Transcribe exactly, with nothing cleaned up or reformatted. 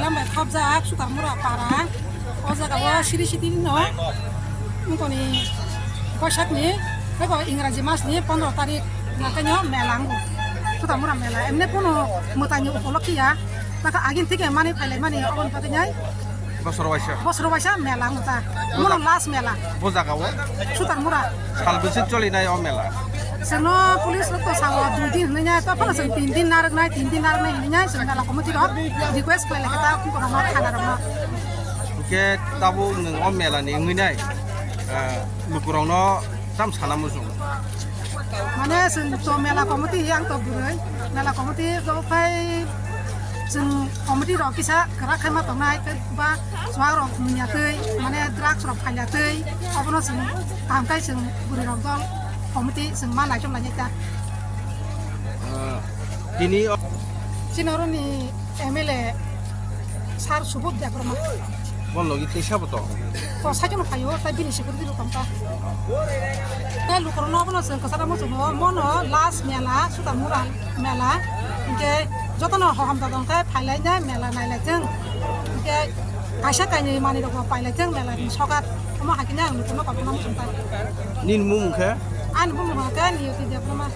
Bai khobjak Sutarmura para. O jaga o siri siti no. Wngkoni Boisakni, ebo Ingraji masni pondro tarik nakaino mela wngo. Sutarmura mela. Emne kuno mwtaini upolokhi ya. Taka agin thike mani phailai mani oboni bagwi nai. Bosor waisa. Bosor waisa mela wngo ta. Mono last mela. Bo jaga o? Sutarmura. Sal bwswk cholinai o mela? Chwngno police rok to sao dui din hinwi nai, to phano chwng tin din narwknai, tin din narwknai hinwi nai, chwng mela committee rok request khlai lai khe ta, borokno thana rokno. Hwnkhe tabuk nwng o mela ni wngwi nai, ah, lukurokno tam sana muchung? Mane chwng to mela committee, ang to bwrwi mela committee rok phai chwng committee rok kisa kwrak khaima tongnai, tei ba chuwak rok munya twi, mane drugs rok phaila twi, obono chwng kaham khai chwng bwrwi rok dol committee chwng ma naichom lainai ta. Ah, tini o- Chini oroni M L A sir Subodh Debbarma. Bon logi tei sabo to? To saichung phaio, tai bini security rok tong ta. Tei lukurokno abono chwng kwcharo muchungo, mono last mela, Sutarmura mela. Hinkhe jotono hohom todong khe phailai nai mela nailai chwng. Hinkhe kaisa kainwi manwi rokbo pailai chwng mela ni sokat. Omo hakhe ang lukurokno kotorma muchung ta. Nini mung khe? Ani bumung khe Niyoti Debbarma.